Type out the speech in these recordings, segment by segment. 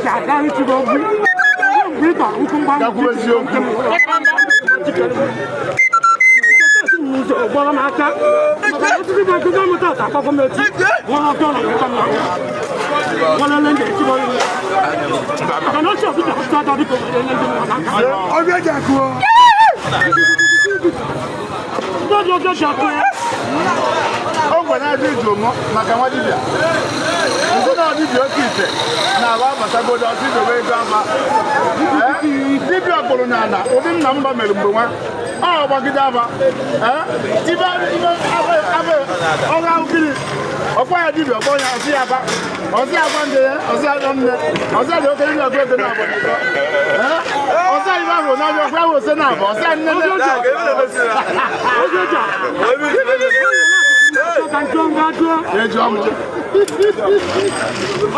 Ga-aga mgbe ị tọrọ nkụ mgbanwe. Gakwuru eziokwu. Ụzọ gbọrọ m aka maka osisi bụ nkụzi m tata akpọkọ m echi nwere ọtọ na nkọ m nwere ndị echi gbọrọ maka na oche ọbụla ọtọ ọtọ dịka obodo ndị mmadụ n'aka. Ọbịa ji akụ. Ndị ọjọọ ji akụ ya. O nwere ajọ iji ụmụ maka nwa dibịa. Nso na dibịa oke ite na-agba abatagodo ọsị dobe ego ama. Ee? Dibịa kpụrụ n'ala ụdị nna mba mere mgbe nwa. Ọ gbagide aba. Ee? Ibe ibe aba aba ọrụ ahụ kiri. Ọkpọ ya dibịa, ọkpọ ya ọsị ya aba. Ọsị ya agwa ndị ya, ọsị ya nne. Ọsị ya dị oke dibịa ọgụ ego na-abụ. Ee? Ọsị ya ibe ahụ n'anya ọkwa ahụ ose na-abụ. Ọsị ya nne nne. Oge ji akụ ka njọ nga jụọ. Eji ọmụ.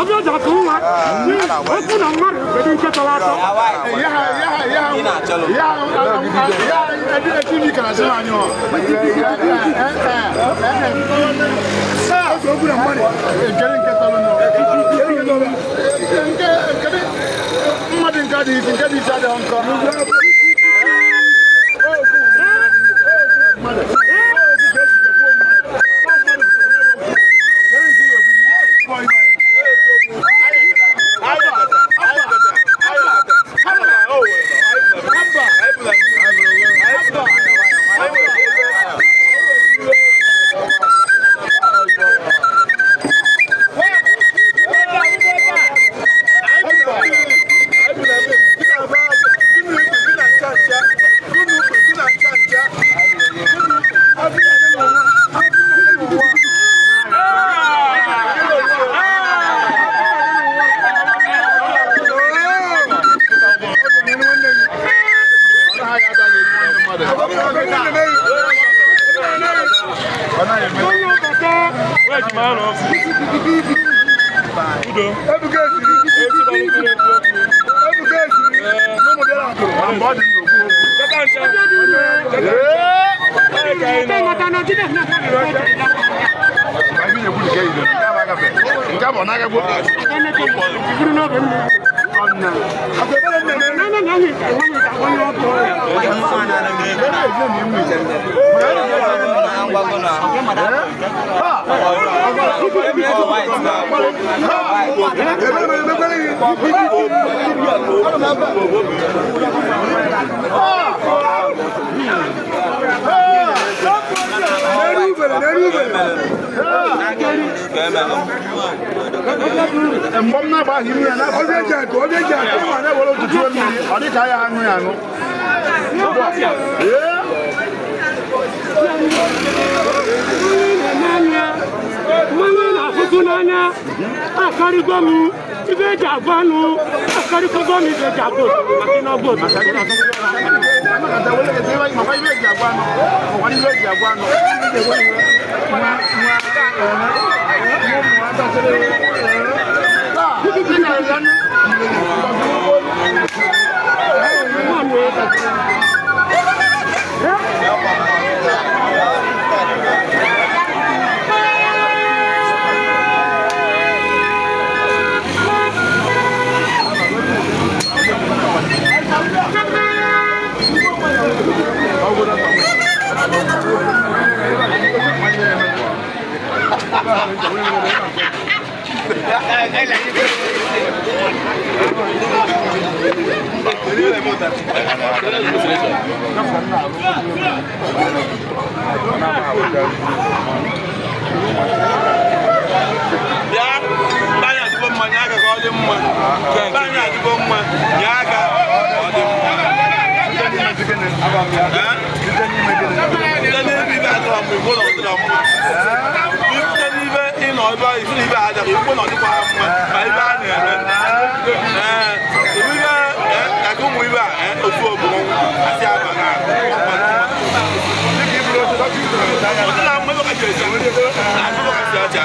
Ọbịa ji akụ nwa okwu na mmadụ kedu nke tọrọ atọ. Ya ha ya ha ya ha ya ha ya ẹdí ẹtí mi kàrà sínú àyàn. Nkele nke tọrọ nọ. Nke nkele mmadụ nke dị isi nke dị isi adịghị nkọ. Onye ọbata. Ọbịa dị ime. Nke nghọta na ọdịda na Nke a bụ ọ na-agagbo. buru n'oge mmiri. Na na na nwunye nwunye onye ọkụ. Mgbe m na-agba ahụ imi ya na ịma na-ewere ụtụtụ mmiri ọ dị ka ya aṅụ ya aṅụ. Ee. N'anya mmanụ na-afụtụ n'anya akarịgo m ibe eji agwa anụ, akarịgogo m ibe eji agwa otu maka ị na-ọgba otu. Amakata wele kete iwe makwa ibe eji agwa anụ, makwa ibe eji agwa anụ. Nwa nwa ụmụ atasịrị. Taa, ị na-eri anụ. Nwaanyị. Bịa be anyị adịgo mma, nye aka ka ọ dị mma. Be anyị adịgo mma, nye aka ka ọ dị mma. Eh? Site n'ebe ibe adịrọ mma, igbo na ọ dịrọ mma. Site n'ibe ịnọ ebe ahụ, isi na ibe adịrọ, igbo na ọ dịkwa mma ma ibe a na-eme. Ee, ibe ka ụmụ ibe a, ofu obodo asị abaghị ahụ. Ọ dịla mma ebe ka ji esi, na ebe ka si aja.